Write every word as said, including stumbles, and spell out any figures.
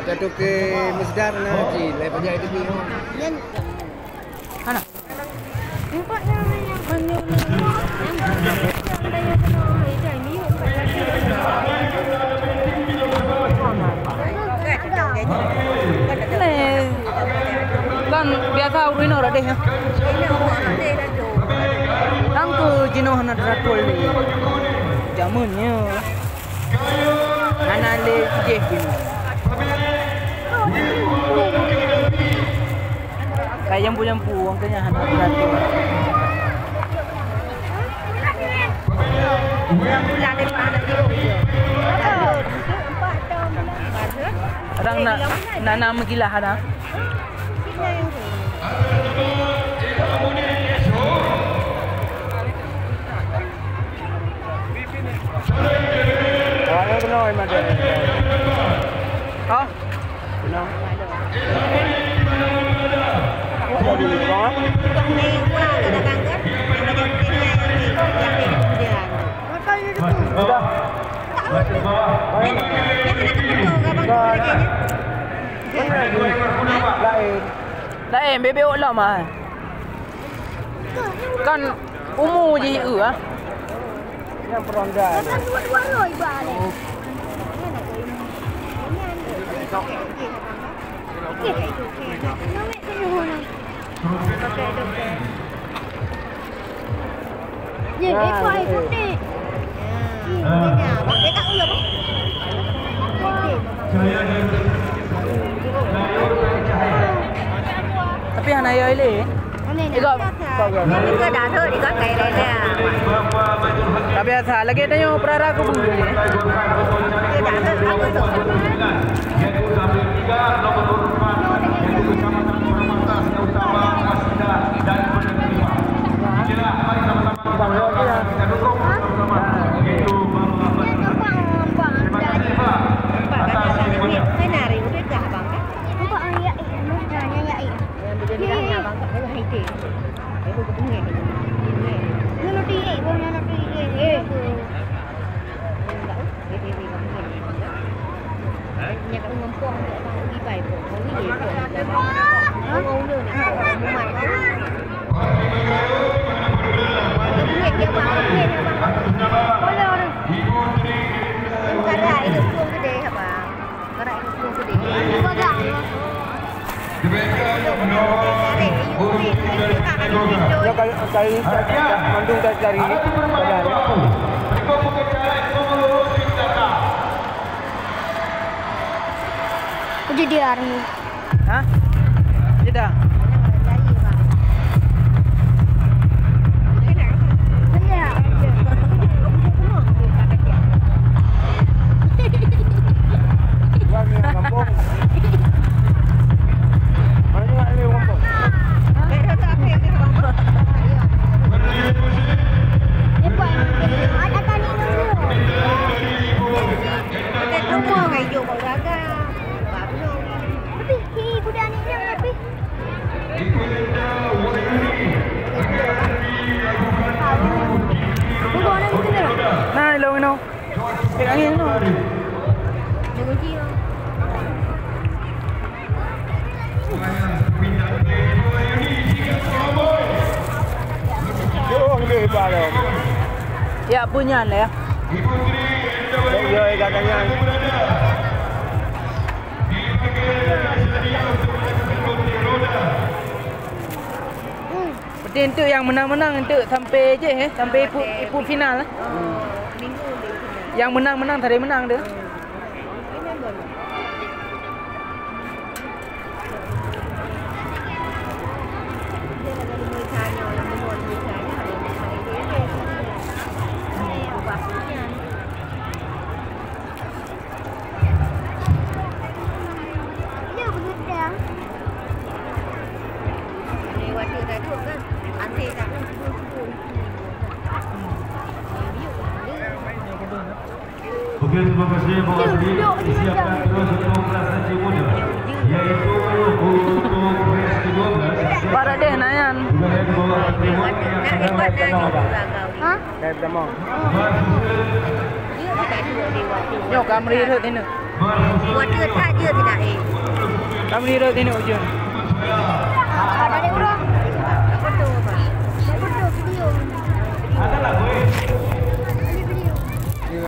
Ada tu ke Mesdar na ji, lai pajak itu bi. Hana. Kan biasa ureueng inong radeh nyan. Kan keu jinoe hana teurakol lé. Jameun nyoe. Hana lé jih jinoe. Ka jampu-jampu, wong keuh nyan hana beuratô. Kadang na, na, na meugilah kadang. Awaknyan keunoe, Iman, deh. Hah? Keunoe. Sudah. Laén. Laén, bebek ôk lom ah. Kan umu jih eu ah. Nyang peronda. Kan dua-dua roh iba ni. Ye, ekor hai putih. Tapi hana yoi lé. Tapi biasa lagi tanyoe peurara kubu. Ya, kali, kali ini mandum dari, dari ini, dari hari. Jadi hari. Hah? Tidak. Nah, ilong ino. Pegang ino. Ya, punyan ya. Yo, yo, katanya. Penting enteuk nyang menang-menang enteuk sampai jih, eh, sampai ipu, ipu final, eh. Nyang menang-menang tadi menang tu. Terima kasih, Bang Asri. Disiapkan terus untuk kelas haji muda, yaitu untuk batch kedua belas. Barat deh, Nayan. Sudah dibawa ke tempat yang akan datang. Hah? Nyoe Kamri rhot tinoe. Buat dia tak dia tidak, eh. Kamri rhot tinoe ujeuen.